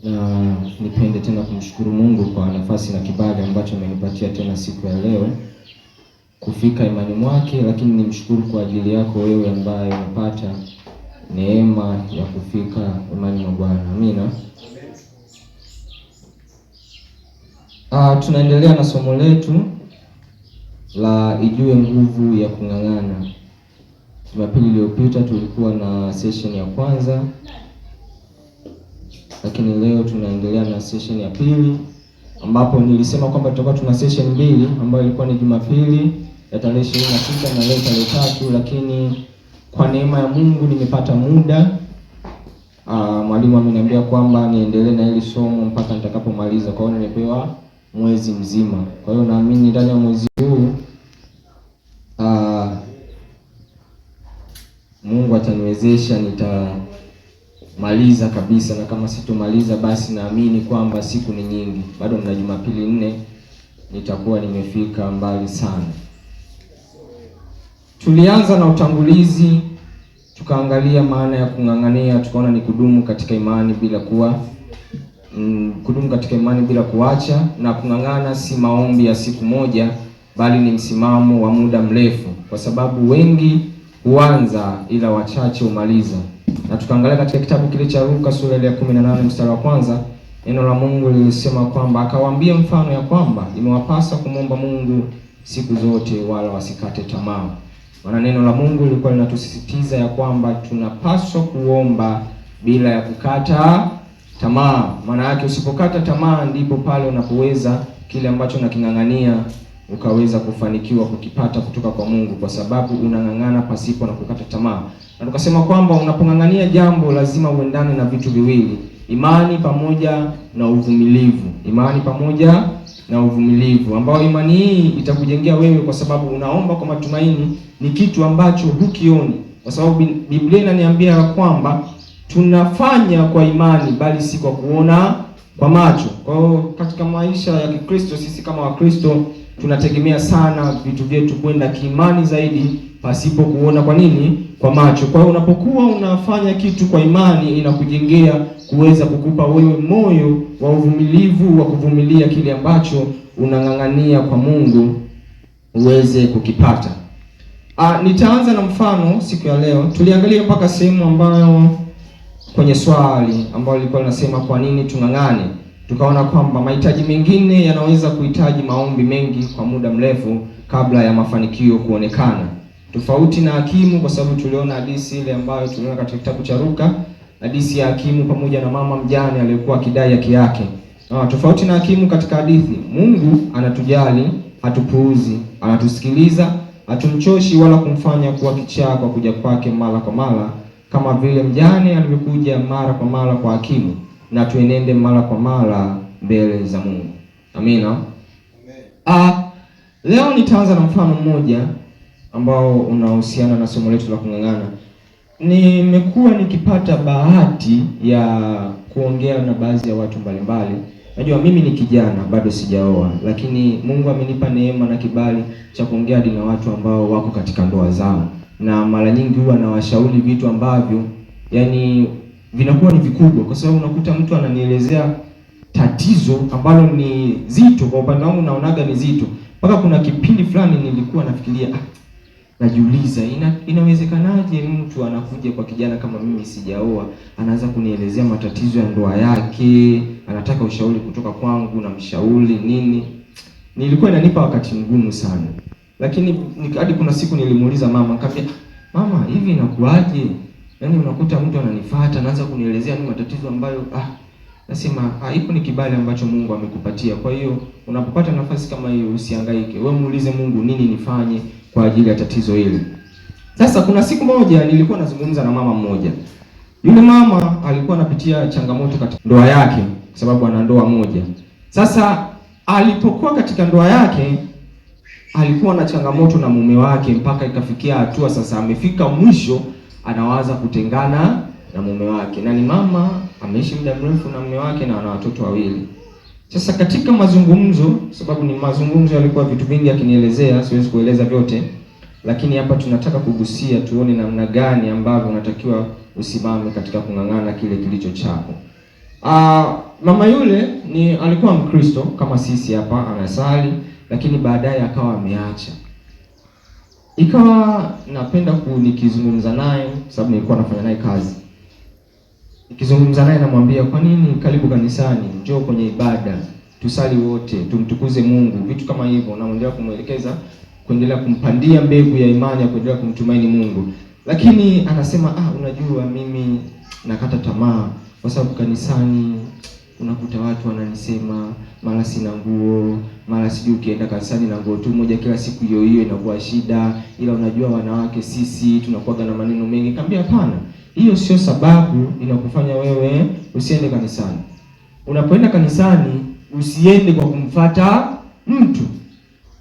Na nipende tena kumshukuru Mungu kwa nafasi na kibali ambacho amenipatia tena siku ya leo kufika imani mwake, lakini nimshukuru kwa ajili yako wewe ambaye umepata neema ya kufika imani mwa Bwana. Amina. Tunaendelea na somo letu la ijue nguvu ya kung'ang'ana. Jumapili iliyopita tulikuwa na session ya kwanza, lakini leo tunaendelea na session ya pili, ambapo nilisema kwamba tutakuwa tuna session mbili ambayo ilikuwa ni Jumapili ya tarehe 26 na leo tarehe 3, lakini kwa neema ya Mungu nimepata muda. Mwalimu ameniambia kwamba niendelee na hili somo mpaka nitakapomaliza. Kwa hiyo nimepewa mwezi mzima. Kwa hiyo naamini ndani ya mwezi huu Mungu ataniwezesha nitamaliza kabisa, na kama sitomaliza basi naamini kwamba siku ni nyingi, bado nina Jumapili 4, nitakuwa nimefika mbali sana. Tulianza na utangulizi, tukaangalia maana ya kung'ang'ania, tukaona ni kudumu katika imani bila kuwa kudumu katika imani bila kuacha, na kung'ang'ana si maombi ya siku moja, bali ni msimamo wa muda mrefu, kwa sababu wengi huanza ila wachache humaliza. Na tukaangalia katika kitabu kile cha Luka sura ya 18 mstari wa kwanza, neno la Mungu lilisema kwamba akawaambia mfano ya kwamba imewapasa kumwomba Mungu siku zote wala wasikate tamaa. Maana neno la Mungu lilikuwa linatusisitiza ya kwamba tunapaswa kuomba bila ya kukata tamaa. Maana yake usipokata tamaa ndipo pale unapoweza kile ambacho unaking'ang'ania ukaweza kufanikiwa kukipata kutoka kwa Mungu, kwa sababu unang'ang'ana pasipo na kukata tamaa. Na tukasema kwamba unapong'ang'ania jambo lazima uendane na vitu viwili, imani pamoja na uvumilivu. Imani pamoja na uvumilivu, ambao imani hii itakujengea wewe, kwa sababu unaomba kwa matumaini, ni kitu ambacho hukioni, kwa sababu Biblia inaniambia kwamba tunafanya kwa imani bali si kwa kuona kwa macho. Kwa hiyo katika maisha ya Kikristo sisi kama Wakristo tunategemea sana vitu vyetu kwenda kiimani zaidi pasipo kuona. Kwa nini? Kwa macho. Kwa hiyo unapokuwa unafanya kitu kwa imani, inakujengea kuweza kukupa wewe moyo wa uvumilivu wa kuvumilia kile ambacho unang'ang'ania kwa Mungu uweze kukipata. Nitaanza na mfano siku ya leo. Tuliangalia mpaka sehemu ambayo kwenye swali ambalo lilikuwa linasema kwa nini tung'ang'ane. Tukaona kwamba mahitaji mengine yanaweza kuhitaji maombi mengi kwa muda mrefu kabla ya mafanikio kuonekana. Tofauti na hakimu, kwa sababu tuliona hadithi ile ambayo tuliona katika kitabu cha Luka, hadithi ya hakimu pamoja na mama mjane aliyekuwa akidai haki yake. Tofauti na hakimu katika hadithi, Mungu anatujali, hatupuuzi, anatusikiliza, hatumchoshi wala kumfanya kuwa kichaa kwa kuja kwake mara kwa mara, kama vile mjane alivyokuja mara kwa mara kwa hakimu, na tuenende mara kwa mara mbele za Mungu. Amina. Amen. Leo nitaanza na mfano mmoja ambao unahusiana na somo letu la kung'ang'ana. Nimekuwa nikipata bahati ya kuongea na baadhi ya watu mbalimbali. Najua mimi ni kijana bado sijaoa, lakini Mungu amenipa neema na kibali cha kuongea hadi na watu ambao wako katika ndoa zao, na mara nyingi huwa nawashauri vitu ambavyo yani vinakuwa ni vikubwa, kwa sababu unakuta mtu ananielezea tatizo ambalo ni zito, kwa upande wangu naonaga ni zito, mpaka kuna kipindi fulani nilikuwa nafikiria, najiuliza inawezekanaje mtu anakuja kwa kijana kama mimi sijaoa, anaanza kunielezea matatizo ya ndoa yake, anataka ushauri kutoka kwangu na mshauri nini. Nilikuwa inanipa wakati mgumu sana, lakini hadi kuna siku nilimuuliza mama, nikamwambia mama, hivi inakuaje? Yaani unakuta mtu ananifuata anaanza kunielezea ni matatizo ambayo nasema ipo ni kibali ambacho Mungu amekupatia. Kwa hiyo unapopata nafasi kama hiyo usihangaike. Wewe muulize Mungu nini nifanye kwa ajili ya tatizo hili. Sasa kuna siku moja nilikuwa nazungumza na mama mmoja. Yule mama alikuwa anapitia changamoto katika ndoa yake kwa sababu ana ndoa moja. Sasa alipokuwa katika ndoa yake alikuwa na changamoto na mume wake mpaka ikafikia hatua sasa amefika mwisho anawaza kutengana na mume wake. Na ni mama ameishi muda mrefu na mume wake na ana watoto wawili. Sasa katika mazungumzo, sababu ni mazungumzo yalikuwa vitu vingi akinielezea, siwezi kueleza vyote, lakini hapa tunataka kugusia tuone namna gani ambavyo unatakiwa usimame katika kung'ang'ana kile kilicho chako. Mama yule ni alikuwa Mkristo kama sisi hapa, anasali, lakini baadaye akawa ameacha. Ikawa napenda nikizungumza naye, sababu nilikuwa nafanya naye kazi. Nikizungumza naye namwambia, kwa nini karibu kanisani, njoo kwenye ibada, tusali wote, tumtukuze Mungu, vitu kama hivyo. Naendelea kumwelekeza, kuendelea kumpandia mbegu ya imani ya kuendelea kumtumaini Mungu. Lakini anasema unajua mimi nakata tamaa kwa sababu kanisani unakuta watu wananisema, mara sina nguo, mara sijui ukienda kanisani na nguo tu moja kila siku hiyo hiyo inakuwa shida, ila unajua wanawake sisi tunakuwa na maneno mengi. Nikamwambia hapana, hiyo sio sababu inakufanya wewe usiende kanisani. Unapoenda kanisani usiende kwa kumfata mtu,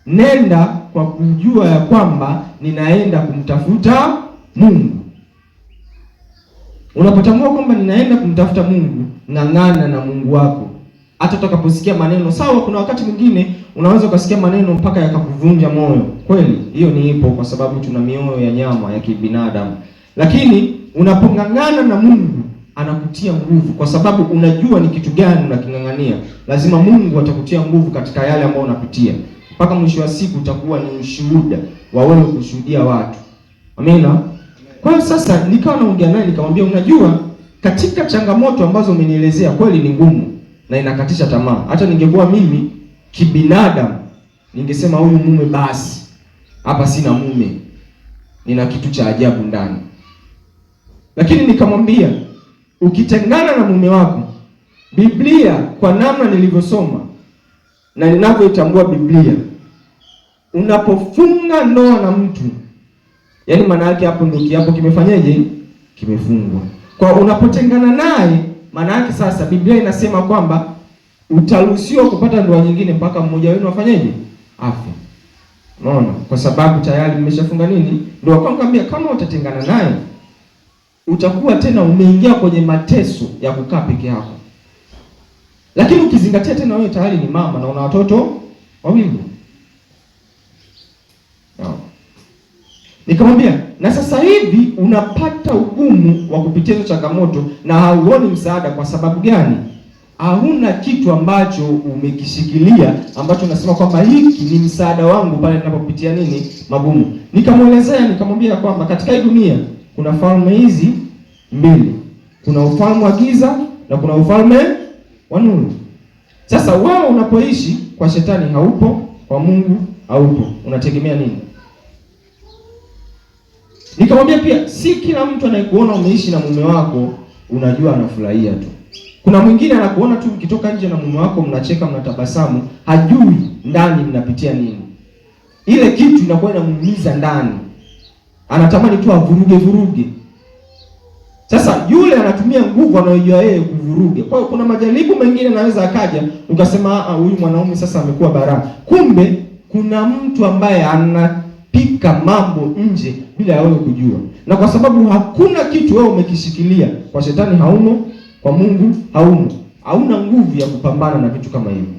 nenda kwa kujua ya kwamba ninaenda kumtafuta Mungu. Unapotambua kwamba ninaenda kumtafuta Mungu, ng'ang'ana na Mungu wako. Hata utakaposikia maneno sawa, kuna wakati mwingine unaweza ukasikia maneno mpaka yakakuvunja moyo. Kweli hiyo ni ipo, kwa sababu tuna mioyo ya nyama ya kibinadamu. Lakini unapong'ang'ana na Mungu anakutia nguvu, kwa sababu unajua ni kitu gani unaking'ang'ania. Lazima Mungu atakutia nguvu katika yale ambayo unapitia, mpaka mwisho wa siku utakuwa ni ushuhuda wa wewe kushuhudia watu. Amina. Kwa hiyo sasa nikawa naongea naye nikamwambia, unajua katika changamoto ambazo umenielezea kweli ni ngumu na inakatisha tamaa. Hata ningekuwa mimi kibinadamu ningesema huyu mume basi, hapa sina mume, nina kitu cha ajabu ndani. Lakini nikamwambia ukitengana na mume wako, Biblia kwa namna nilivyosoma na ninavyoitambua Biblia, unapofunga ndoa na mtu, yaani maana yake hapo ndio kiapo kimefanyaje? Kimefungwa. Kwa unapotengana naye, maana yake sasa Biblia inasema kwamba utaruhusiwa kupata ndoa nyingine mpaka mmoja wenu afanyeje? Afe. Unaona? Kwa sababu tayari mmeshafunga nini? Ndoa. Kwa nikamwambia kama utatengana naye utakuwa tena umeingia kwenye mateso ya kukaa peke yako. Lakini ukizingatia tena wewe tayari ni mama na una watoto wawili. No. Nikamwambia na sasa hivi unapata ugumu wa kupitia hizo changamoto na hauoni msaada. Kwa sababu gani? Hauna kitu ambacho umekishikilia ambacho unasema kwamba hiki ni msaada wangu pale ninapopitia nini magumu. Nikamwelezea, nikamwambia kwamba katika hii dunia kuna falme hizi mbili, kuna ufalme wa giza na kuna ufalme wa nuru. Sasa wewe unapoishi kwa shetani haupo, kwa Mungu haupo, unategemea nini? Nikamwambia pia si kila mtu anayekuona umeishi na mume wako unajua anafurahia tu. Kuna mwingine anakuona tu ukitoka nje na mume wako mnacheka, mnatabasamu, hajui ndani mnapitia nini. Ile kitu inakuwa inamuumiza ndani, anatamani tu avuruge vuruge. Sasa yule anatumia nguvu anayojua yeye kuvuruge. Kwa hiyo kuna majaribu mengine anaweza akaja ukasema huyu mwanaume sasa amekuwa baraa. Kumbe kuna mtu ambaye anapika mambo nje bila ya wewe kujua. Na kwa sababu hakuna kitu wewe umekishikilia, kwa shetani haumo, kwa Mungu haumo, hauna nguvu ya kupambana na vitu kama hivyo.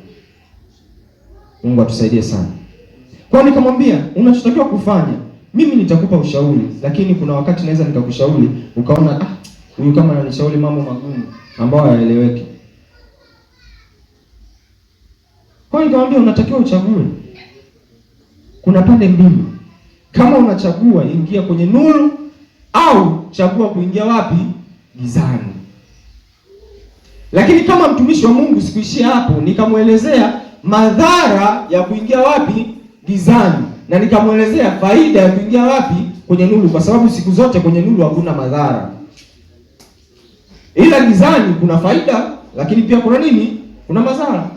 Mungu atusaidie sana. Kwa hiyo nikamwambia unachotakiwa kufanya, mimi nitakupa ushauri, lakini kuna wakati naweza nikakushauri ukaona huyu kama ananishauri mambo magumu ambayo hayaeleweki. Kwa hiyo nikamwambia unatakiwa uchague. Kuna pande mbili. Kama unachagua ingia kwenye nuru au chagua kuingia wapi? Gizani. Lakini kama mtumishi wa Mungu sikuishia hapo, nikamuelezea madhara ya kuingia wapi? Gizani. Na nikamuelezea faida ya kuingia wapi? Kwenye nuru, kwa sababu siku zote kwenye nuru hakuna madhara. Ila gizani kuna faida, lakini pia kuna nini? Kuna madhara.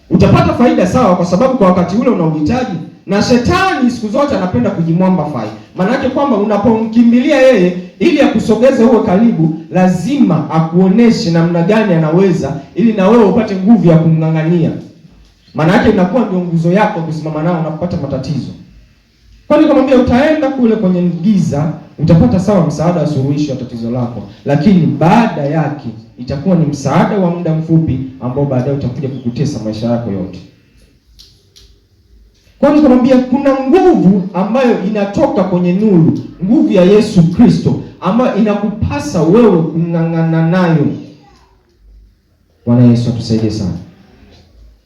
Utapata faida sawa, kwa sababu kwa wakati ule unauhitaji. Na shetani siku zote anapenda kujimwamba fai. Maana yake kwamba unapomkimbilia yeye ili akusogeze uwe karibu, lazima akuoneshe namna gani anaweza ili na wewe upate nguvu ya kumng'ang'ania. Maana yake inakuwa ndio nguzo yako kusimama nao unapopata matatizo. Kwa nini nikamwambia utaenda kule kwenye giza, utapata sawa msaada wa suluhisho ya tatizo lako, lakini baada yake itakuwa ni msaada wa muda mfupi ambao baadaye utakuja kukutesa maisha yako yote. Kwa nini nikamwambia kuna nguvu ambayo inatoka kwenye nuru, nguvu ya Yesu Kristo ambayo inakupasa wewe kung'ang'ana nayo. Yesu atusaidie sana.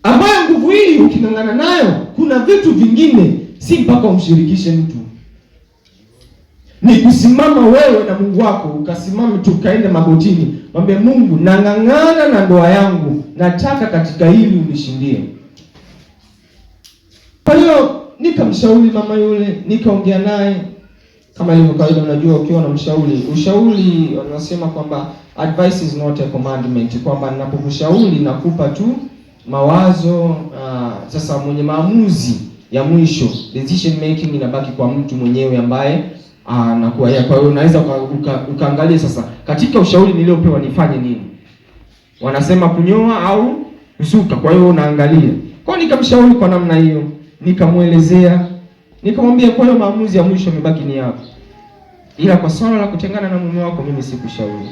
Ambayo nguvu hii uking'ang'ana nayo, kuna vitu vingine si mpaka umshirikishe mtu. Ni kusimama wewe na Mungu wako, ukasimama tu ukaenda magotini, mwambie Mungu, nang'ang'ana na ndoa yangu, nataka katika hili unishindie. Kwa hiyo nikamshauri mama yule, nikaongea naye kama ilivyo kawaida. Unajua, ukiwa na mshauri, ushauri wanasema kwamba advice is not a commandment, kwamba ninapokushauri nakupa tu mawazo. Sasa mwenye maamuzi ya mwisho, decision making inabaki kwa mtu mwenyewe ambaye anakuwa yeye. Kwa hiyo unaweza ukaangalia sasa katika ushauri niliopewa nifanye nini. Wanasema kunyoa au kusuka, kwa hiyo unaangalia. Kwa hiyo nikamshauri kwa namna hiyo, nikamwelezea, nikamwambia, kwa hiyo maamuzi ya mwisho yamebaki ni yako, ila kwa swala la kutengana na mume wako mimi sikushauri,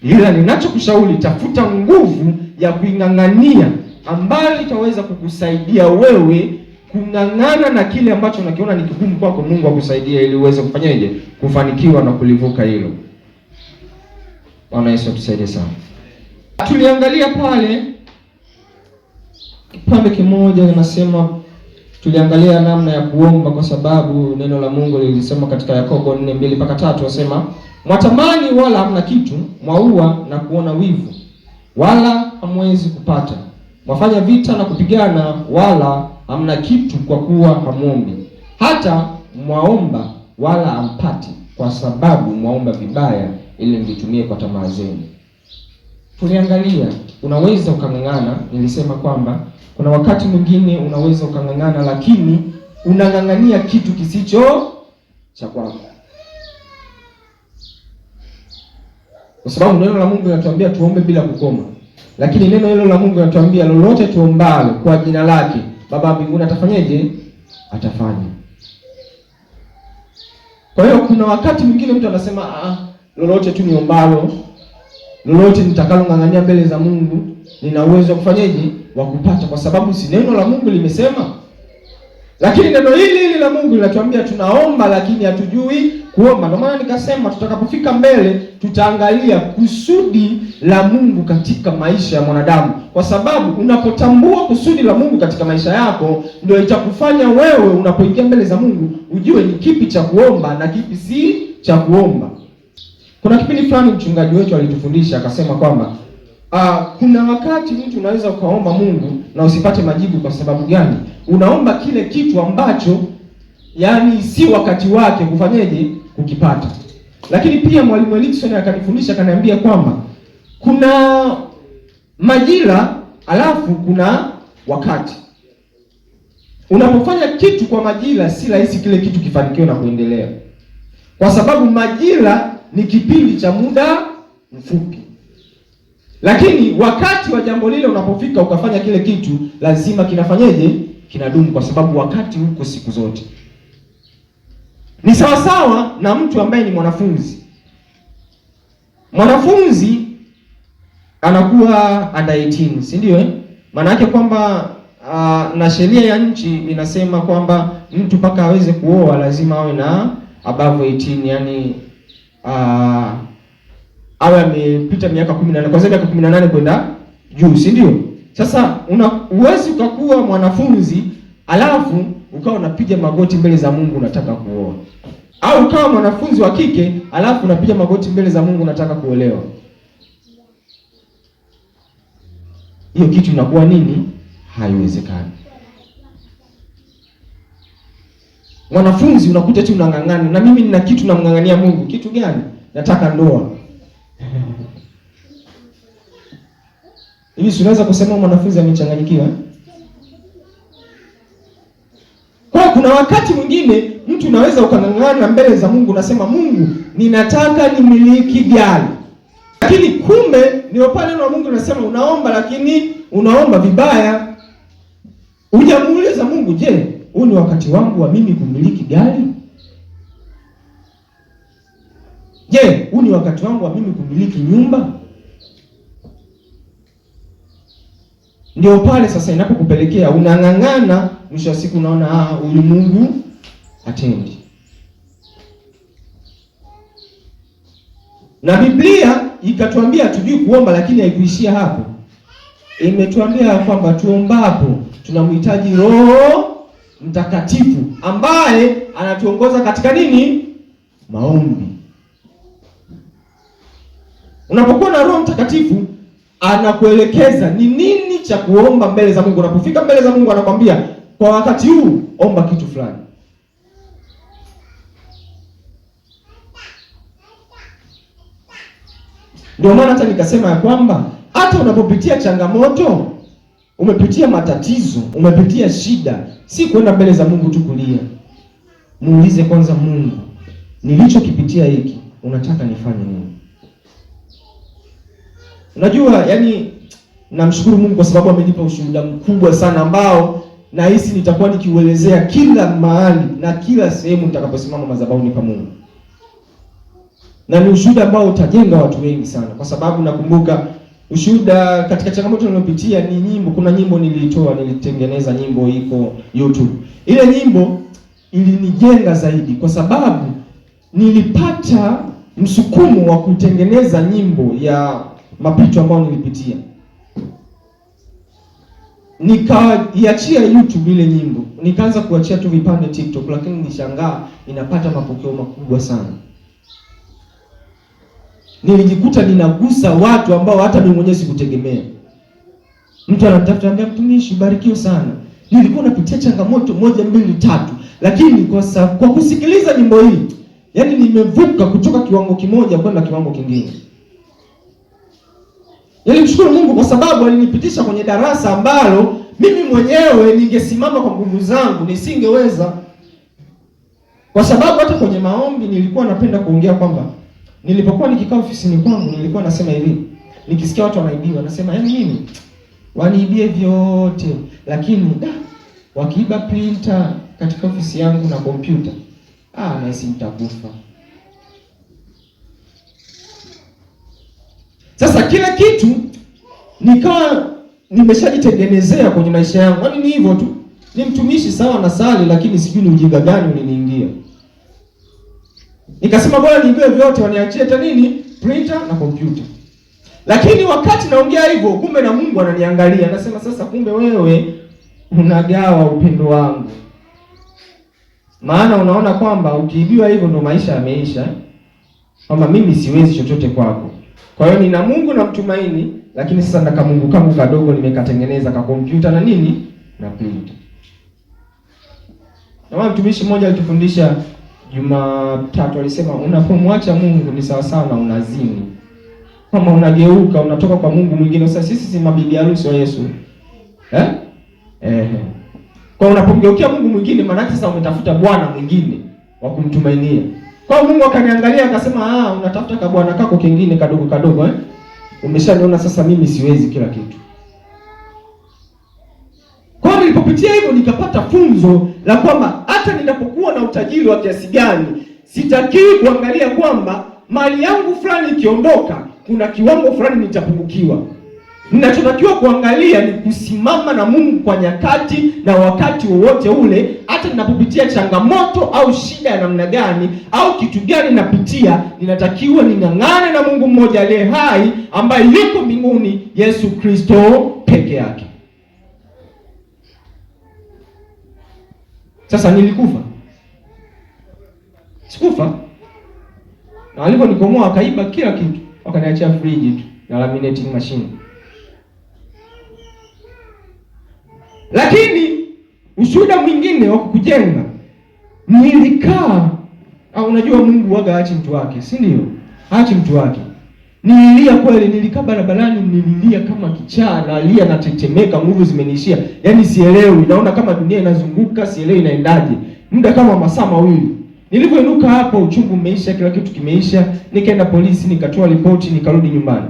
ila ninachokushauri, tafuta nguvu ya kuing'ang'ania ambayo itaweza kukusaidia wewe kung'ang'ana na kile ambacho unakiona ni kigumu kwako. Mungu akusaidie ili uweze kufanyaje, kufanikiwa na kulivuka hilo. Bwana Yesu atusaidie sana. Tuliangalia pale kipande kimoja, nasema tuliangalia namna ya kuomba, kwa sababu neno la Mungu lilisema katika Yakobo 4:2 mpaka 3, wasema mwatamani wala hamna kitu, mwaua na kuona wivu, wala hamwezi kupata, mwafanya vita na kupigana, wala hamna kitu, kwa kuwa hamuombi. Hata mwaomba wala hampati, kwa sababu mwaomba vibaya, ili mvitumie kwa tamaa zenu. Tuliangalia unaweza ukang'ang'ana. Nilisema kwamba kuna wakati mwingine unaweza ukang'ang'ana, lakini unang'ang'ania kitu kisicho cha kwako, kwa sababu neno la Mungu linatuambia tuombe bila kukoma, lakini neno hilo la Mungu linatuambia lolote tuombalo kwa jina lake Baba mbinguni atafanyeje? Atafanya. Kwa hiyo kuna wakati mwingine mtu anasema lolote tu niombalo, lolote nitakalong'ang'ania mbele za Mungu, nina uwezo wa kufanyeje? Wa kupata, kwa sababu si neno la Mungu limesema. Lakini neno hili hili la Mungu linatuambia tunaomba, lakini hatujui kuomba. Ndio maana nikasema tutakapofika mbele tutaangalia kusudi la Mungu katika maisha ya mwanadamu, kwa sababu unapotambua kusudi la Mungu katika maisha yako ndio itakufanya wewe unapoingia mbele za Mungu ujue ni kipi cha kuomba na kipi si cha kuomba. Kuna kipindi fulani mchungaji wetu alitufundisha akasema kwamba kuna wakati mtu unaweza ukaomba Mungu na usipate majibu. Kwa sababu gani? Unaomba kile kitu ambacho yani si wakati wake kufanyeje, kukipata. Lakini pia mwalimu Erikson akanifundisha akaniambia kwamba kuna majira alafu kuna wakati. Unapofanya kitu kwa majira, si rahisi kile kitu kifanikiwe na kuendelea, kwa sababu majira ni kipindi cha muda mfupi, lakini wakati wa jambo lile unapofika ukafanya kile kitu, lazima kinafanyeje? Kinadumu, kwa sababu wakati huko siku zote. Ni sawasawa na mtu ambaye ni mwanafunzi. Mwanafunzi anakuwa under 18, si ndio eh? Maana yake kwamba na sheria ya nchi inasema kwamba mtu mpaka aweze kuoa lazima awe na above 18, yani awe amepita miaka 18, kwanza miaka 18 kwenda juu, si ndio? Sasa uwezi ukakuwa mwanafunzi alafu ukawa unapiga magoti mbele za Mungu unataka kuoa, au ukawa mwanafunzi wa kike alafu unapiga magoti mbele za Mungu unataka kuolewa. Hiyo kitu inakuwa nini? Haiwezekani. Mwanafunzi unakuta tu unang'ang'ana, na mimi nina kitu namng'ang'ania Mungu. Kitu gani? Nataka ndoa. Hivi si unaweza kusema mwanafunzi amechanganyikiwa? Kwa kuna wakati mwingine mtu unaweza ukang'ang'ana mbele za Mungu, unasema Mungu, ninataka nimiliki gari, lakini kumbe ndio pale neno la Mungu linasema unaomba, lakini unaomba vibaya. Hujamuuliza Mungu, je, huu ni wakati wangu wa mimi kumiliki gari? Je, huu ni wakati wangu wa mimi kumiliki nyumba? Ndio pale sasa inapokupelekea unang'ang'ana, mwisho wa siku unaona huyu Mungu hatendi. Na Biblia ikatuambia tujui kuomba, lakini haikuishia hapo. Imetuambia kwamba tuombapo tunamhitaji Roho Mtakatifu ambaye anatuongoza katika nini? Maombi. Unapokuwa na Roho Mtakatifu anakuelekeza ni nini cha kuomba mbele za Mungu. Unapofika mbele za Mungu anakwambia kwa wakati huu omba kitu fulani. Ndio maana hata nikasema ya kwamba hata unapopitia changamoto, umepitia matatizo, umepitia shida, si kwenda mbele za Mungu tu kulia. Muulize kwanza Mungu, nilichokipitia hiki unataka nifanye nini? Unajua, yani namshukuru Mungu kwa sababu amenipa ushuhuda mkubwa sana ambao nahisi nitakuwa nikiuelezea kila mahali na kila sehemu nitakaposimama madhabahuni pa Mungu, na ni ushuhuda ambao utajenga watu wengi sana, kwa sababu nakumbuka ushuhuda katika changamoto niliyopitia ni nyimbo. Kuna nyimbo nilitoa, nilitengeneza nyimbo iko YouTube. Ile nyimbo ilinijenga zaidi, kwa sababu nilipata msukumo wa kutengeneza nyimbo ya mapito ambayo nilipitia, nikaiachia YouTube ile nyimbo, nikaanza kuachia tu vipande TikTok, lakini nishangaa inapata mapokeo makubwa sana. Nilijikuta ninagusa watu ambao hata mimi mwenyewe sikutegemea. Mtu anatafuta anambia, mtumishi, barikiwe sana, nilikuwa napitia changamoto 1 2 3, lakini kwa kusikiliza nyimbo hii, yani nimevuka kutoka kiwango kimoja kwenda kiwango kingine. Nilimshukuru Mungu kwa sababu alinipitisha kwenye darasa ambalo mimi mwenyewe ningesimama kwa nguvu zangu nisingeweza. Kwa sababu hata kwenye maombi nilikuwa napenda kuongea kwamba nilipokuwa nikikaa ofisini kwangu nilikuwa nasema hivi, nikisikia watu wanaibiwa nasema yaani mimi waniibie vyote, lakini wakiiba printer katika ofisi yangu na kompyuta, nahisi nitakufa. Sasa kila kitu nikawa nimeshajitengenezea kwenye maisha yangu. Yaani ni hivyo tu. Ni mtumishi sawa na sali, lakini sijui ni ujinga gani uliniingia. Nikasema bora niibiwe vyote, waniachie hata nini? Printer na kompyuta. Lakini wakati naongea hivyo, kumbe na Mungu ananiangalia. Anasema sasa kumbe wewe unagawa upendo wangu. Maana unaona kwamba ukiibiwa hivyo ndo maisha yameisha. Kwamba mimi siwezi chochote kwako. Kwa hiyo nina Mungu namtumaini, lakini sasa na kamungu kangu kadogo nimekatengeneza ka kompyuta na nini na printer. Na mtumishi mmoja alitufundisha Jumatatu, alisema unapomwacha Mungu ni sawa sawa na unazini. Kama unageuka unatoka kwa Mungu mwingine. Sasa sisi si mabibi harusi wa Yesu. Eh? Kwa unapomgeukia Mungu mwingine, maana yake sasa umetafuta bwana mwingine wa kumtumainia. Kwa Mungu akaniangalia akasema, unatafuta ka bwana kako kingine kadogo kadogo eh? Umeshaniona sasa mimi siwezi kila kitu. Kwa nilipopitia hivyo nikapata funzo la kwamba hata ninapokuwa na utajiri wa kiasi gani, sitakiwi kuangalia kwamba mali yangu fulani ikiondoka kuna kiwango fulani nitapungukiwa. Ninachotakiwa kuangalia ni kusimama na Mungu kwa nyakati na wakati wowote ule, hata ninapopitia changamoto au shida ya namna gani au kitu gani napitia, ninatakiwa ning'ang'ane na Mungu mmoja aliye hai ambaye yuko mbinguni, Yesu Kristo peke yake. Sasa nilikufa? Sikufa. Na waliponikomoa wakaiba kila kitu, wakaniachia friji tu na laminating machine. Lakini ushuhuda mwingine wa kukujenga, nilikaa, unajua Mungu huaga aachi mtu wake, si ndio? Aachi mtu wake. Nililia kweli, nilikaa barabarani, nililia kama kichaa, nalia natetemeka, nguvu zimeniishia. Yaani sielewi, naona kama dunia inazunguka, sielewi inaendaje. Muda kama masaa mawili. Nilipoinuka hapo, uchungu umeisha, kila kitu kimeisha. Nikaenda polisi, nikatoa ripoti, nikarudi nyumbani.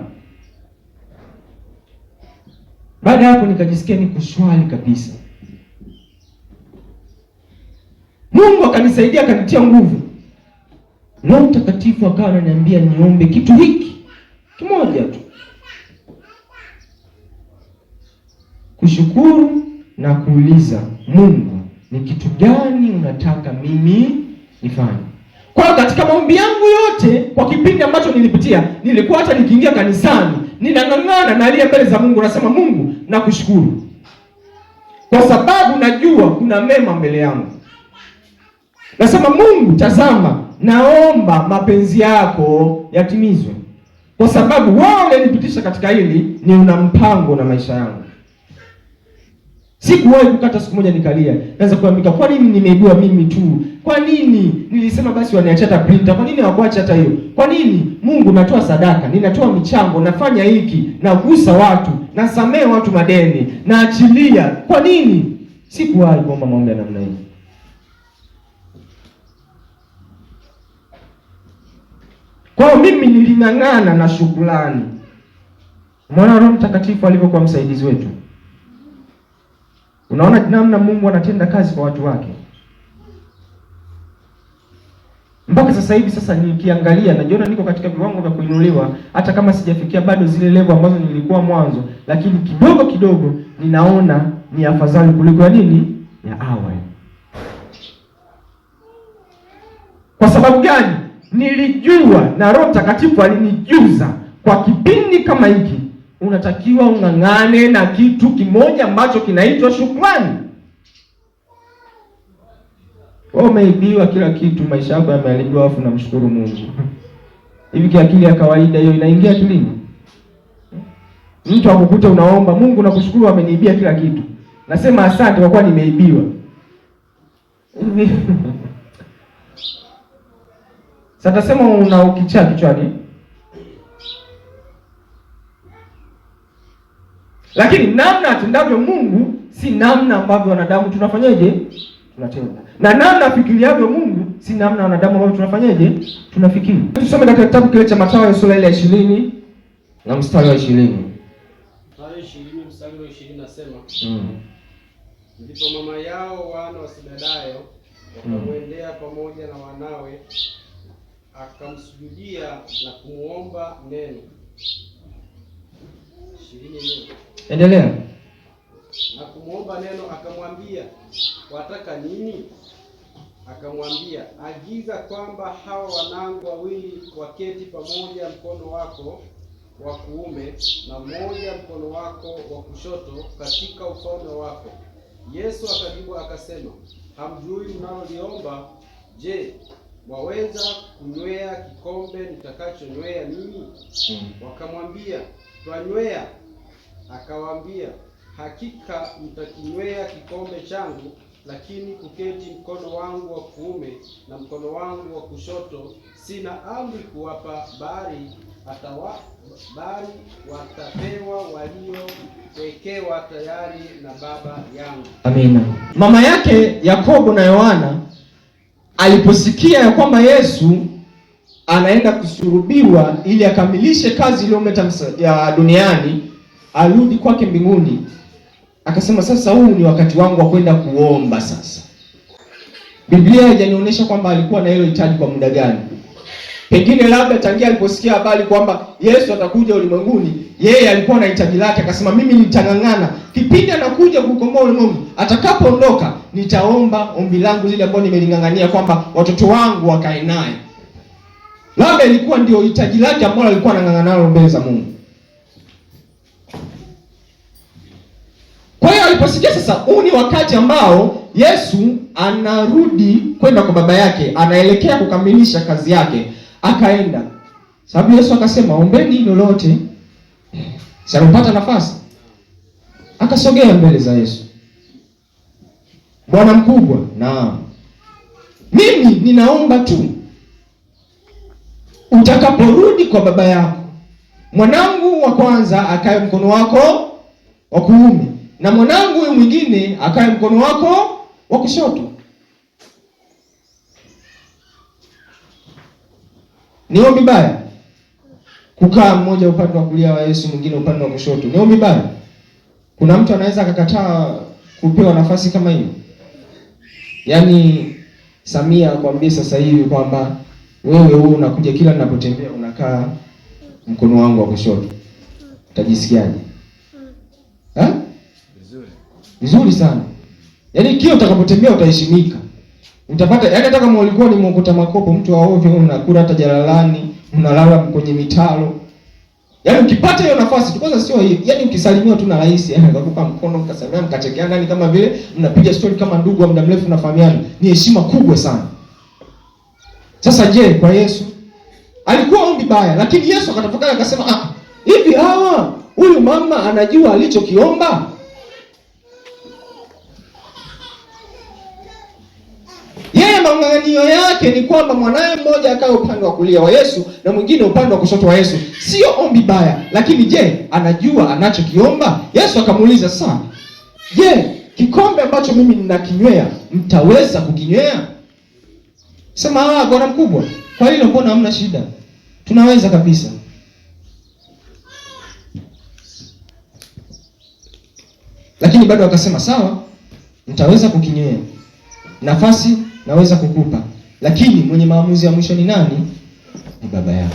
Baada hapo nikajisikia niko shwari kabisa. Mungu akanisaidia, akanitia nguvu. Roho Mtakatifu akawa ananiambia niombe kitu hiki kimoja tu, kushukuru na kuuliza Mungu, ni kitu gani unataka mimi nifanye? Kwa hiyo katika maombi yangu yote kwa kipindi ambacho nilipitia, nilikuwa hata nikiingia kanisani ninang'ang'ana, nalia mbele za Mungu, nasema Mungu, nakushukuru kwa sababu najua kuna mema mbele yangu. Nasema Mungu, tazama, naomba mapenzi yako yatimizwe, kwa sababu wewe ulinipitisha katika hili, ni una mpango na maisha yangu. Sikuwahi kukata siku moja nikalia. Naweza kuamika, kwa nini nimeibiwa mimi tu? Kwa nini nilisema basi waniache hata printer? Kwa nini hawakuacha hata hiyo? Kwa nini Mungu, natoa sadaka, ninatoa michango, nafanya hiki, nagusa watu, nasamee watu madeni, naachilia. Kwa nini? Sikuwahi kuomba maombi ya namna hii. Kwa hiyo mimi niling'ang'ana na shukrani. Mwana Roho Mtakatifu alivyokuwa msaidizi wetu. Unaona namna Mungu anatenda kazi kwa watu wake. Mpaka sasa hivi, sasa nikiangalia najiona niko katika viwango vya kuinuliwa, hata kama sijafikia bado zile level ambazo nilikuwa mwanzo, lakini kidogo kidogo ninaona ni afadhali kuliko ya nini ya awali. Kwa sababu gani? Nilijua na Roho Mtakatifu alinijuza kwa kipindi kama hiki unatakiwa ung'ang'ane na kitu kimoja ambacho kinaitwa shukrani. Wewe umeibiwa kila kitu, maisha yako yameharibiwa, afu namshukuru Mungu. Hivi kiakili ya kawaida hiyo inaingia akilini? Mtu akukute unaomba Mungu nakushukuru, ameniibia kila kitu, nasema asante kwa kuwa nimeibiwa. Hivi sasa tasema una ukichaa kichwani. Lakini namna atendavyo Mungu si namna ambavyo wanadamu tunafanyaje? Tunatenda. Na namna afikiriavyo Mungu si namna wanadamu ambavyo tunafanyaje? Tunafikiri. Tusome katika kitabu kile cha Mathayo sura ile ya 20 na mstari wa 20. Mathayo 20 mstari wa 20 nasema, ndipo mama yao wana wa Zebedayo wakamwendea pamoja na wanawe, akamsujudia na kumuomba neno. 20 Endelea. Na kumuomba neno, akamwambia, wataka nini? Akamwambia, agiza kwamba hawa wanangu wawili waketi pamoja mkono wako wa kuume na mmoja mkono wako wa kushoto katika ufalme wako. Yesu akajibu akasema, hamjui mnaloliomba. Je, mwaweza kunywea kikombe nitakachonywea mimi? Wakamwambia, twanywea. Akawaambia, hakika mtakinywea kikombe changu, lakini kuketi mkono wangu wa kuume na mkono wangu wa kushoto sina amri kuwapa, bali watapewa waliowekewa tayari na Baba yangu. Amina. Mama yake Yakobo na Yohana aliposikia ya kwamba Yesu anaenda kusurubiwa ili akamilishe kazi iliyomleta ya duniani, arudi kwake mbinguni, akasema sasa huu ni wakati wangu wa kwenda kuomba sasa. Biblia haijanionyesha kwamba alikuwa na hilo hitaji kwa muda gani. Pengine labda tangia aliposikia habari kwamba Yesu atakuja ulimwenguni, yeye alikuwa na hitaji lake, akasema mimi nitang'ang'ana. Kipindi anakuja kukomboa ulimwengu, atakapoondoka nitaomba ombi langu lile ambalo nimeling'ang'ania kwamba watoto wangu wakae naye. Labda ilikuwa ndio hitaji lake ambalo alikuwa anang'ang'ana nalo mbele za Mungu. Kwa hiyo aliposikia sasa huu ni wakati ambao Yesu anarudi kwenda kwa baba yake, anaelekea kukamilisha kazi yake, akaenda. Sababu Yesu akasema ombeni lolote. Si amepata nafasi? Akasogea mbele za Yesu. Bwana mkubwa, naam. Mimi ninaomba tu utakaporudi kwa baba yako, mwanangu wa kwanza akae mkono wako wa kuume na mwanangu huyu mwingine akae mkono wako wa kushoto. Ni ombi baya kukaa mmoja upande wa kulia wa Yesu, mwingine upande wa kushoto? Ni ombi baya? Kuna mtu anaweza akakataa kupewa nafasi kama hiyo? Yaani Samia akwambie sasa hivi kwamba wewe huu unakuja kila ninapotembea unakaa mkono wangu wa kushoto, utajisikiaje? Ha? Vizuri. Vizuri sana. Yaani kila utakapotembea utaheshimika. Utapata, yaani hata kama ulikuwa ni mokota makopo, mtu wa ovyo, unakula hata jalalani, unalala kwenye mitaro. Yaani ukipata hiyo nafasi tu kwanza, sio hiyo. Yaani ukisalimiwa tu na rais, yaani akakupa mkono mkasalimiana mkachekeana, yani kama vile mnapiga story kama ndugu wa muda mrefu mnafahamiana, ni heshima kubwa sana. Sasa je, kwa Yesu alikuwa ombi baya, lakini Yesu akatafakari akasema, ah, hivi hawa huyu mama anajua alichokiomba? Yeye mang'ang'anio yake ni kwamba mwanaye mmoja akae upande wa kulia wa Yesu na mwingine upande wa kushoto wa Yesu. Sio ombi baya, lakini je, anajua anachokiomba? Yesu akamuuliza, sasa, je, kikombe ambacho mimi ninakinywea mtaweza kukinywea? Sema, ah, bwana mkubwa, kwa hilo mbona hamna shida, tunaweza kabisa. Lakini bado akasema, sawa, mtaweza kukinywea, nafasi naweza kukupa, lakini mwenye maamuzi ya mwisho ni nani? Ni Baba yangu.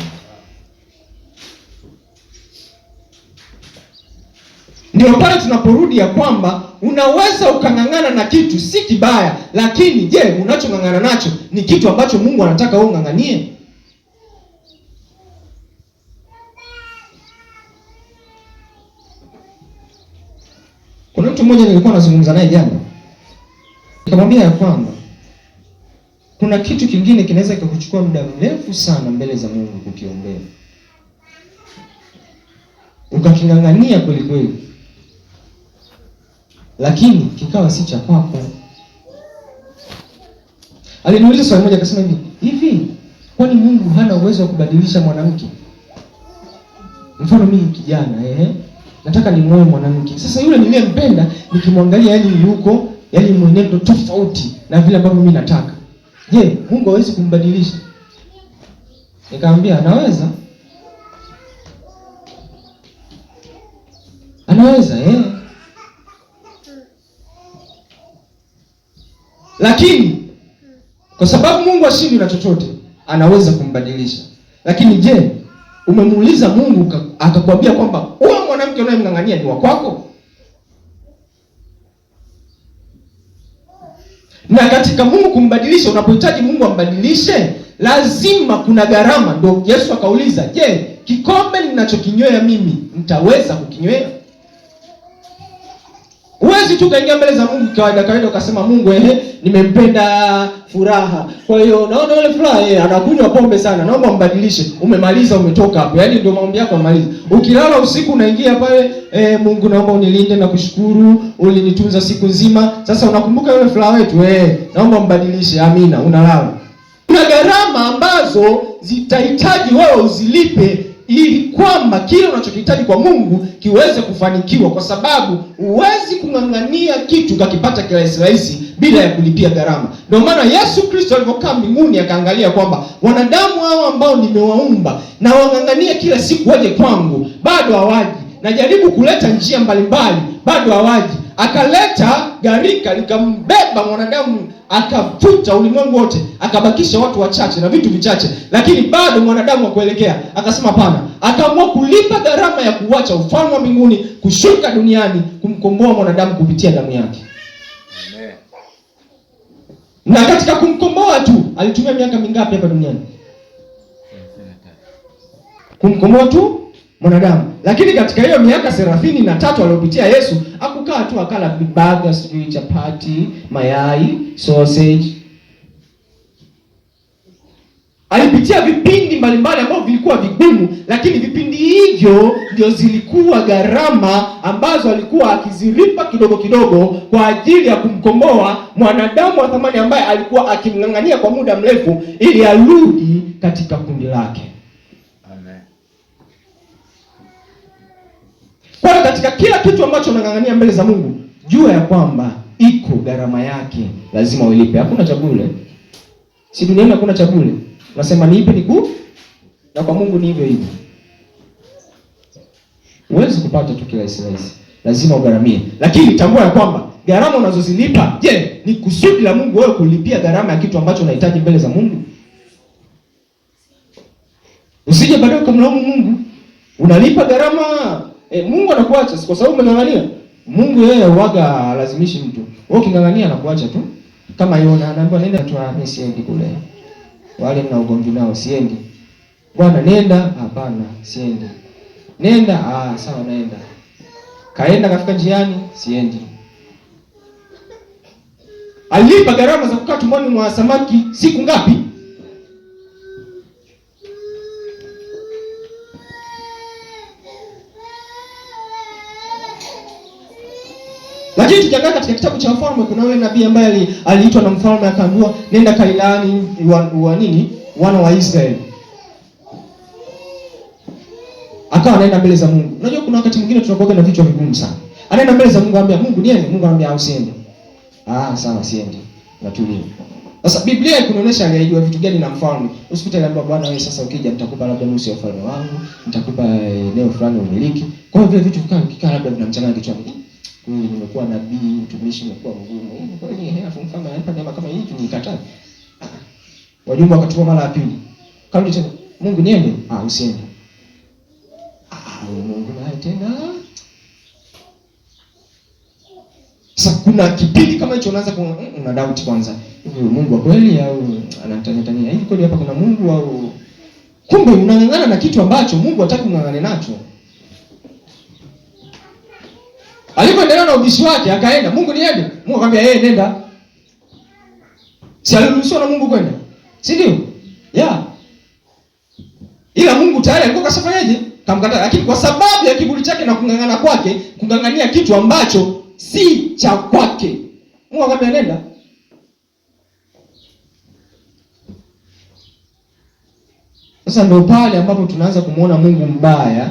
Ndio pale tunaporudi ya kwamba unaweza ukang'ang'ana na kitu si kibaya, lakini je, unachong'ang'ana nacho ni kitu ambacho Mungu anataka wewe ung'ang'anie? Kuna mtu mmoja nilikuwa nazungumza naye jana, nikamwambia ya kwamba kuna kitu kingine kinaweza kikakuchukua muda mrefu sana mbele za Mungu kukiombea, ukaking'ang'ania kweli kweli, lakini kikawa si cha kwako. Aliniuliza swali moja akasema hivi, hivi kwani Mungu hana uwezo wa kubadilisha mwanamke? Mfano mimi kijana, nataka nimuoe mwanamke. Sasa yule niliyempenda nikimwangalia, yani yuko, yani mwenendo tofauti na vile ambavyo mimi nataka. Je, Mungu hawezi kumbadilisha? Nikamwambia anaweza. Anaweza, Lakini kwa sababu Mungu hashindwi na chochote, anaweza kumbadilisha. Lakini je, umemuuliza Mungu akakwambia kwamba huyo mwanamke unayemng'ang'ania ni wa kwako? Na katika Mungu kumbadilisha, unapohitaji Mungu ambadilishe, lazima kuna gharama. Ndio Yesu akauliza, je, kikombe ninachokinywea mimi mtaweza kukinywea? Huwezi tu kaingia mbele za Mungu kawaida kawaida ukasema, Mungu nimempenda Furaha, kwa hiyo naona yule Furaha anakunywa pombe sana, naomba mbadilishe. Umemaliza, umetoka hapo. Yaani ndio maombi yako umemaliza. Ukilala usiku unaingia pale, Mungu naomba unilinde na kushukuru, ulinitunza siku nzima. Sasa unakumbuka yule Furaha wetu, naomba mbadilishe. Amina, unalala. Kuna gharama ambazo zitahitaji wewe uzilipe ili kwamba kile unachokihitaji kwa Mungu kiweze kufanikiwa, kwa sababu huwezi kung'ang'ania kitu ukakipata kirahisi rahisi bila ya kulipia gharama. Ndio maana Yesu Kristo alipokaa mbinguni akaangalia kwamba wanadamu hao ambao nimewaumba na wang'ang'ania kila siku waje kwangu, bado hawaji. Najaribu kuleta njia mbalimbali, bado hawaji. Akaleta gharika likambeba mwanadamu, akafuta ulimwengu wote, akabakisha watu wachache na vitu vichache, lakini bado mwanadamu hakuelekea. Akasema hapana, akaamua kulipa gharama ya kuacha ufalme wa mbinguni kushuka duniani kumkomboa mwanadamu kupitia damu yake. Amen. Na katika kumkomboa tu alitumia miaka mingapi hapa duniani? Kumkomboa tu mwanadamu. Lakini katika hiyo miaka 33 aliyopitia Yesu, hakukaa tu akala vibaga, sijui chapati, mayai, sausage. Alipitia vipindi mbalimbali ambavyo vilikuwa vigumu, lakini vipindi hivyo ndio zilikuwa gharama ambazo alikuwa akizilipa kidogo kidogo kwa ajili ya kumkomboa mwanadamu wa thamani ambaye alikuwa akimng'ang'ania kwa muda mrefu ili arudi katika kundi lake. Amen. Kwa hiyo katika kila kitu ambacho unang'ang'ania mbele za Mungu, jua ya kwamba iko gharama yake, lazima uilipe. Hakuna cha bure. Si duniani hakuna cha bure. Unasema niipe niku, na kwa Mungu ni hivyo hivyo. Huwezi kupata tu kirahisi rahisi, lazima ugharamie. Lakini tambua ya kwamba gharama unazozilipa, je, ni kusudi la Mungu wewe kulipia gharama ya kitu ambacho unahitaji mbele za Mungu? Usije baadaye ukamlaumu Mungu. Unalipa gharama, Mungu anakuacha kwa sababu umeng'ang'ania. Mungu yeye huaga lazimishi mtu. Wewe uking'ang'ania anakuacha tu. Kama Yona anaambiwa nenda tu, mimi siendi kule. Wale mna ugomvi nao, siendi. Bwana nenda, hapana, siendi. Nenda. Ah, sawa naenda. Kaenda kafika njiani, siendi. Alipa gharama za kukaa tumboni mwa samaki siku ngapi? Lakini tukiangalia katika kitabu cha Wafalme kuna yule nabii ambaye aliitwa na mfalme akaambiwa nenda kailaani wa nini? Wana wa Israeli. Akawa anaenda mbele za Mungu. Unajua kuna wakati mwingine tunakuwa na vichwa vigumu sana. Anaenda mbele za Mungu anambia Mungu niende, Mungu anambia usiende. Ah, sawa siende. Natulia. Sasa Biblia inaonyesha aliahidiwa vitu gani na mfalme. Usikute aliambiwa bwana wewe sasa ukija nitakupa labda nusu ya ufalme wangu, nitakupa eneo fulani umiliki. Kwa hiyo vile vitu vikaa labda vinamchanganya kichwani. Kweli nimekuwa nabii, mtumishi nimekuwa mgumu. Kweli alafu mfalme ananipa neema kama hii nikatae. Wajumbe wakatuma mara ya pili. Karudi tena. Mungu niende? Ah, usiende. Ah, Mungu naye tena. Sasa kuna kipindi kama hicho unaanza una doubt kwanza. Hivi Mungu wa kweli au ananitania? Hivi kweli hapa kuna Mungu au kumbe unang'ang'ana na kitu ambacho Mungu hataki ung'ang'ane nacho. Alipoendelea na ubishi wake akaenda, Mungu niende? Mungu akamwambia yeye nenda. Si aliruhusiwa na Mungu kwenda? Si ndio? Yeah. Ila Mungu tayari alikuwa kashafanyaje? Kamkataa. Lakini kwa sababu ya kiburi chake na kung'ang'ana kwake, kung'ang'ania kitu ambacho si cha kwake, Mungu akamwambia nenda. Sasa ndio pale ambapo tunaanza kumuona Mungu mbaya.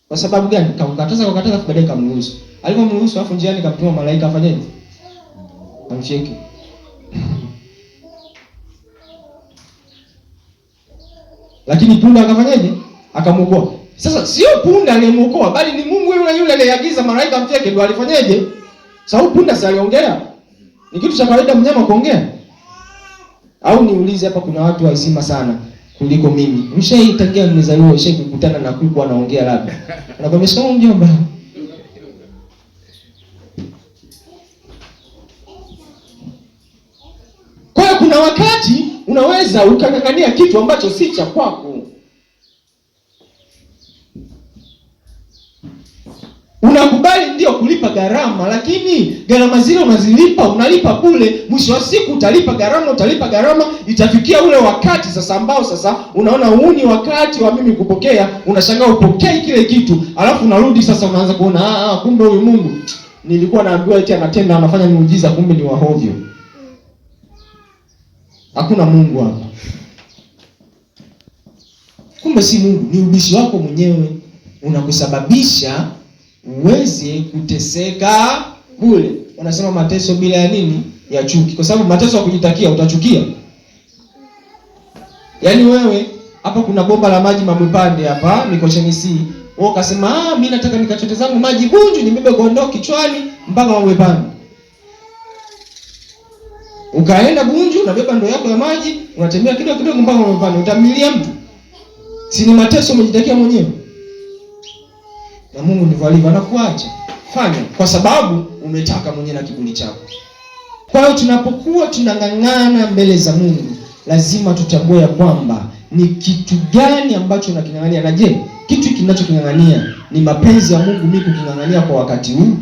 Kwa sababu gani? Kamkataza, kukataza, baadaye kamruhusu. Alipomruhusu afu njiani kamtuma malaika afanyeje? Amshike. Lakini punda akafanyeje? Akamuokoa. Sasa sio punda aliyemuokoa, bali ni Mungu yule yule aliyeagiza malaika amcheke ndio alifanyeje? Sababu punda si aliongea. Ni kitu cha kawaida mnyama kuongea. Au niulize hapa, kuna watu wazima sana kuliko mimi. Mshaitangia mmezaliwa, mshai kukutana na kuku anaongea labda. Anakuambia shikamoo mjomba. Kwa hiyo kuna wakati unaweza ukang'ang'ania kitu ambacho si cha kwako. Unakubali ndio kulipa gharama, lakini gharama zile unazilipa, unalipa bure. Mwisho wa siku utalipa gharama, utalipa gharama, itafikia ule wakati sasa ambao sasa unaona huu ni wakati wa mimi kupokea, unashangaa upokei kile kitu, alafu unarudi sasa unaanza kuona kumbe huyu Mungu nilikuwa naambiwa eti anatenda, anafanya miujiza, kumbe ni wahovyo. Hakuna Mungu hapa. Kumbe si Mungu, ni ubishi wako mwenyewe unakusababisha uweze kuteseka bure. Wanasema mateso bila ya nini? Ya chuki. Kwa sababu mateso ya kujitakia utachukia. Yaani wewe hapa kuna bomba la maji Mabwepande hapa Mikocheni C. Wewe ukasema mimi nataka nikachote zangu maji Bunju nibebe kondoo kichwani mpaka Mabwepande. Ukaenda Bunju unabeba ndoo yako ya maji, unatembea kidogo kidogo mpaka Mabwepande, utamilia mtu. Si ni mateso umejitakia mwenyewe? Na Mungu ndivyo alivyo, anakuacha. Fanya kwa sababu umetaka mwenyewe na kiburi chako. Kwa hiyo tunapokuwa tunang'ang'ana mbele za Mungu, lazima tutambue ya kwamba ni kitu gani ambacho unaking'ang'ania, na je, kitu hiki ninachoking'ang'ania ni mapenzi ya Mungu mimi kuking'ang'ania kwa wakati huu?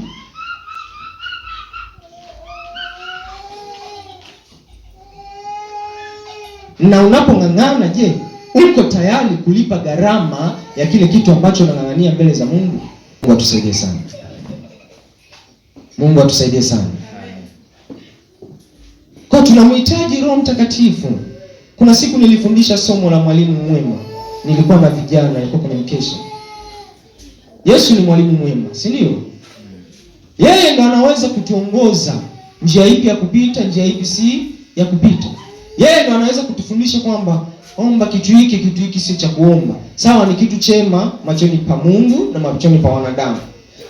Na unapong'ang'ana, je, uko tayari kulipa gharama ya kile kitu ambacho unang'ang'ania mbele za Mungu? Mungu atusaidie sana. Mungu atusaidie sana. Kwa tunamhitaji Roho Mtakatifu. Kuna siku nilifundisha somo la mwalimu mwema. Nilikuwa na vijana, nilikuwa kwenye mkesha. Yesu ni mwalimu mwema, si ndio? Yeye ndo anaweza kutuongoza njia ipi ya kupita, njia ipi si ya kupita. Yeye ndo anaweza kutufundisha kwamba omba kitu hiki, kitu hiki si cha kuomba. Sawa, ni kitu chema machoni pa Mungu na machoni pa wanadamu.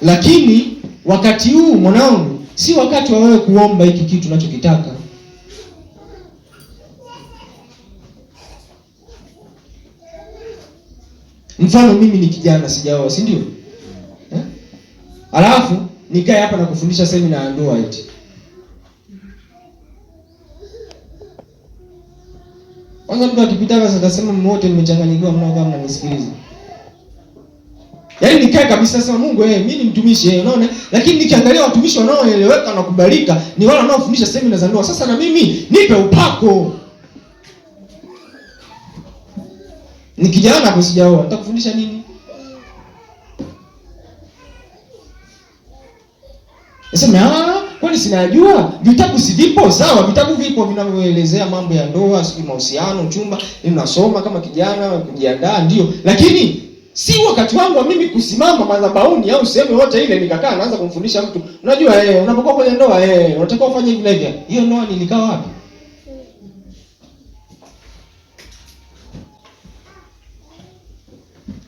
Lakini wakati huu mwanangu, si wakati wa wewe kuomba hiki kitu unachokitaka. Mfano mimi ni kijana sijaoa, si ndio? Eh? Alafu nikae hapa na kufundisha semina ya ndoa eti. Kwanza mtu akipita sasa atasema mmote nimechanganyikiwa mnao kama mnanisikiliza. Yaani nikae kabisa sasa, Mungu mimi ni mtumishi unaona? Lakini nikiangalia watumishi wanaoeleweka na kubalika ni wale wanaofundisha semina za ndoa. Sasa na mimi nipe upako. Ni kijana hapo sijaoa, nitakufundisha nini? Nasema kwani sinajua? Vitabu si vipo? Sawa, vitabu vipo vinavyoelezea mambo ya ndoa, sijui mahusiano, chumba, ninasoma kama kijana kujiandaa, ndio. Lakini si wakati wangu wa mimi kusimama madhabahuni au sehemu yoyote ile nikakaa naanza kumfundisha mtu. Unajua unapokuwa kwenye ndoa unatakiwa ufanye hivi na hivi. Hiyo ndoa nilikaa wapi?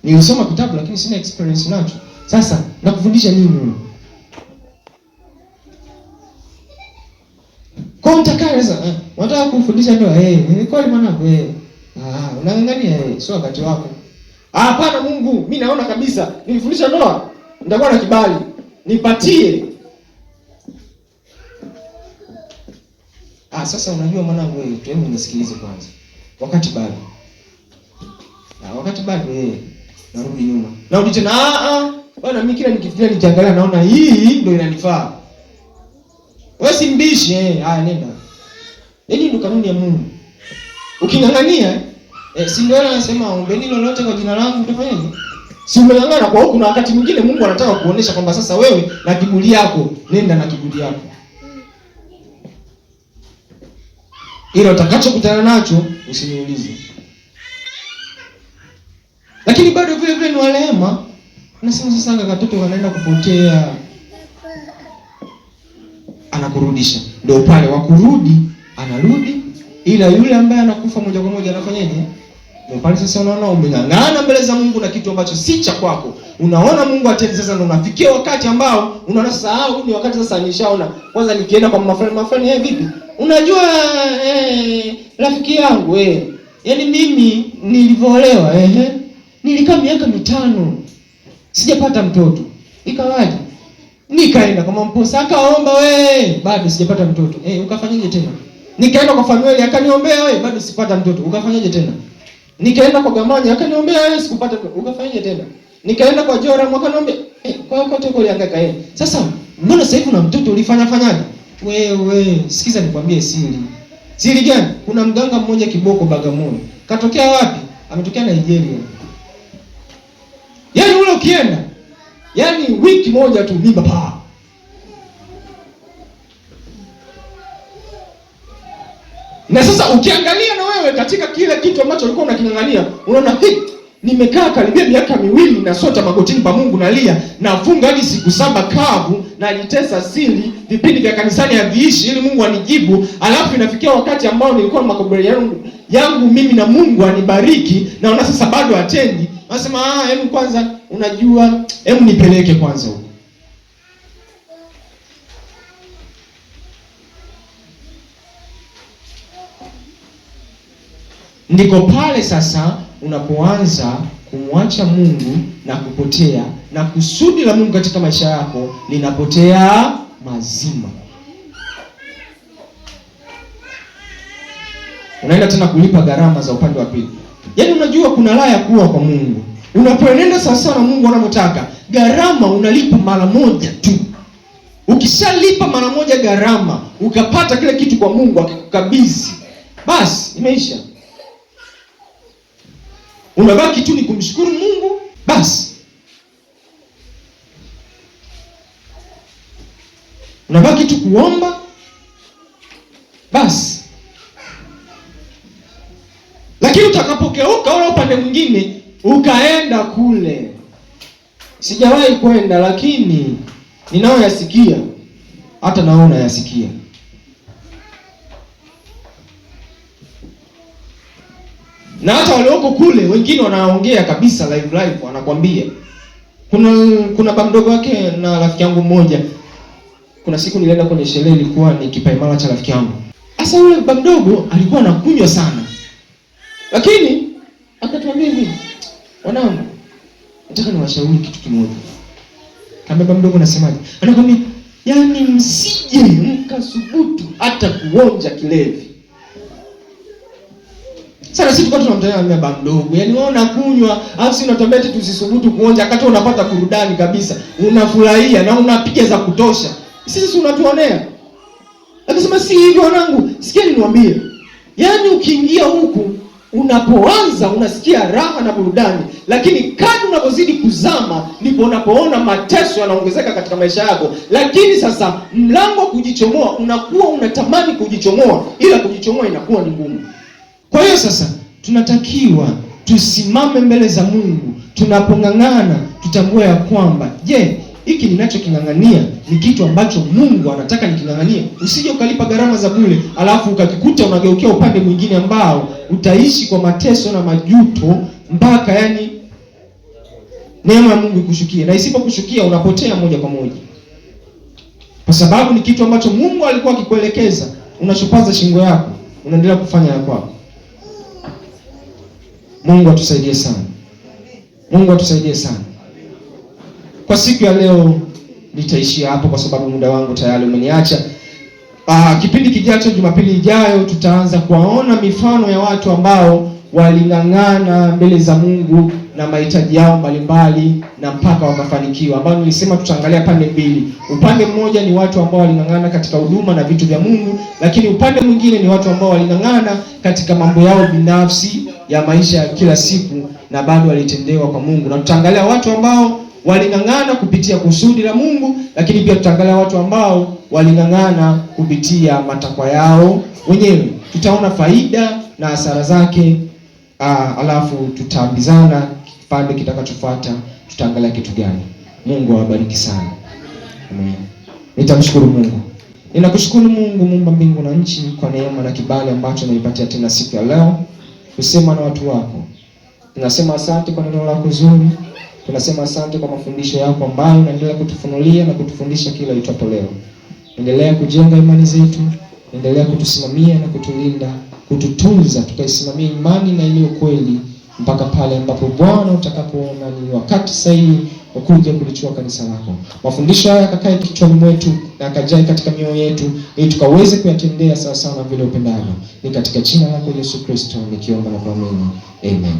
Nilisoma kitabu lakini sina experience nacho. Sasa nakufundisha nini? Kwa mtakaa sasa, unataka kufundisha ndoa ni kweli mwanangu unang'ang'ania sio wakati wako. Hapana Mungu, mimi naona kabisa nilifundisha ndoa nitakuwa na kibali. Nipatie. Sasa unajua mwanangu wewe, hebu nisikilize kwanza. Wakati bado. Wakati bado narudi nyuma. Narudi tena bwana mimi kila nikifikiria nikiangalia naona hii ndio inanifaa. Wewe si mbishi haya nenda. Yaani ndio kanuni ya Mungu. Uking'ang'ania si ndio anasema ombeni lolote kwa jina langu utafanyaje? Si umeng'ang'ana kwa huku, na wakati mwingine Mungu anataka kuonesha kwamba sasa wewe na kiburi yako, nenda na kiburi yako. Ila utakachokutana nacho usiniulize. Lakini bado vile vile ni walema. Nasema sasa katoto wanaenda kupotea. Anakurudisha. Ndio pale wa kurudi, anarudi, ila yule ambaye anakufa moja kwa moja anafanyaje? Ndio pale sasa unaona umeng'ang'ana mbele za Mungu na kitu ambacho si cha kwako. Unaona Mungu atendi, sasa ndio unafikia wakati ambao unaona sasa huu ni wakati sasa nishaona. Kwanza nikienda kwa mama fulani vipi? Unajua rafiki yangu yaani mimi nilivoolewa nilikaa miaka 5 sijapata mtoto. Ikawaje? Nikaenda kwa mamposa akaomba bado sijapata mtoto. Ukafanyaje tena? Nikaenda kwa Fanueli akaniombea bado sipata mtoto. Ukafanyaje tena? Nikaenda kwa Gamanya akaniombea sikupata mtoto. Ukafanyaje tena? Nikaenda kwa Joram akaniombea kwa kote huko ulihangaika Sasa mbona sasa hivi una mtoto ulifanya fanyaje? Wewe sikiza nikwambie siri. Siri gani? Kuna mganga mmoja kiboko Bagamoyo. Katokea wapi? Ametokea Nigeria. Yaani ule ukienda, yaani wiki moja tu mimba pa. Na sasa ukiangalia na wewe katika kile kitu ambacho ulikuwa unaking'ang'ania, unaona nimekaa karibia miaka 2 na sota magotini pa Mungu nalia, nafunga hadi siku 7 kavu, najitesa siri, vipindi vya kanisani haviishi ili Mungu anijibu. Alafu inafikia wakati ambao nilikuwa makubaliano yangu mimi na Mungu anibariki, naona sasa bado hatendi. Nasema hebu kwanza unajua, hebu nipeleke kwanza huko. Ndiko pale sasa unapoanza kumwacha Mungu na kupotea, na kusudi la Mungu katika maisha yako linapotea mazima. Unaenda tena kulipa gharama za upande wa pili. Yaani unajua kuna raha ya kuwa kwa Mungu. Unapoenenda sawa na Mungu anavyotaka, gharama unalipa mara moja tu. Ukishalipa mara moja gharama, ukapata kile kitu kwa Mungu akikukabidhi, basi imeisha. Unabaki tu ni kumshukuru Mungu basi. Unabaki tu kuomba basi. Lakini utakapokeuka ule upande mwingine ukaenda kule, sijawahi kwenda lakini ninayoyasikia hata naona yasikia. Na hata walioko kule wengine wanaongea kabisa live live, wanakwambia. Kuna baba mdogo wake na rafiki yangu mmoja. Kuna siku nilienda kwenye sherehe, ilikuwa ni kipaimara cha rafiki yangu. Sasa yule baba mdogo alikuwa anakunywa sana. Lakini akatuambia hivi, wanangu, nataka niwashauri kitu kimoja. Kama baba mdogo anasemaje? Anakwambia, yaani msije mkasubutu hata kuonja kilevi. Sasa sisi tulikuwa tunamtania baba mdogo, yaani wewe unakunywa, alafu sisi unatuambia eti tusisubutu kuonja, wakati unapata burudani kabisa, unafurahia na unapiga za kutosha. Sisi unatuonea. Akasema si hivyo wanangu, sikieni niwaambie. Yaani ukiingia huku unapoanza unasikia raha na burudani, lakini kadri unapozidi kuzama ndipo unapoona mateso yanaongezeka katika maisha yako. Lakini sasa mlango wa kujichomoa unakuwa unatamani kujichomoa, ila kujichomoa inakuwa ni ngumu. Kwa hiyo sasa tunatakiwa tusimame mbele za Mungu tunapong'ang'ana, tutambue ya kwamba je, hiki ninachoking'ang'ania ni kitu ambacho Mungu anataka niking'ang'anie. Usije ukalipa gharama za bure, alafu ukajikuta unageukia upande mwingine ambao utaishi kwa mateso na majuto mpaka yani neema ya Mungu ikushukie, na isipokushukia unapotea moja kwa moja, kwa sababu ni kitu ambacho Mungu alikuwa akikuelekeza. Unashupaza shingo yako, unaendelea kufanya ya kwako. Mungu atusaidie sana. Mungu atusaidie sana. Kwa siku ya leo nitaishia hapo kwa sababu muda wangu tayari umeniacha. Kipindi kijacho, Jumapili ijayo, tutaanza kuwaona mifano ya watu ambao waling'ang'ana mbele za Mungu na mahitaji yao mbalimbali na mpaka wakafanikiwa, ambao nilisema tutaangalia pande mbili. Upande mmoja ni watu ambao waling'ang'ana katika huduma na vitu vya Mungu, lakini upande mwingine ni watu ambao waling'ang'ana katika mambo yao binafsi ya maisha ya kila siku na bado walitendewa kwa Mungu. Na tutaangalia watu ambao waling'ang'ana kupitia kusudi la Mungu, lakini pia tutaangalia watu ambao waling'ang'ana kupitia matakwa yao wenyewe. Tutaona faida na hasara zake, alafu tutaambizana kipande kitakachofuata tutaangalia kitu gani. Mungu awabariki sana. Amen. Nitamshukuru Mungu. Ninakushukuru Mungu muumba mbingu na nchi kwa neema na kibali ambacho umenipatia tena siku ya leo kusema na watu wako. Tunasema asante kwa neno lako zuri. Tunasema asante kwa mafundisho yako ambayo unaendelea kutufunulia na kutufundisha kila itwapo leo. Endelea kujenga imani zetu, endelea kutusimamia na kutulinda, kututunza tukaisimamia imani na iliyo kweli mpaka pale ambapo Bwana utakapoona ni wakati sahihi wa kuja kulichukua kanisa lako. Mafundisho haya yakakae kichwani mwetu na yakajae katika mioyo yetu ili tukaweze kuyatendea sawa sawa na vile upendavyo. Ni katika jina lako Yesu Kristo nikiomba na kuamini. Amen.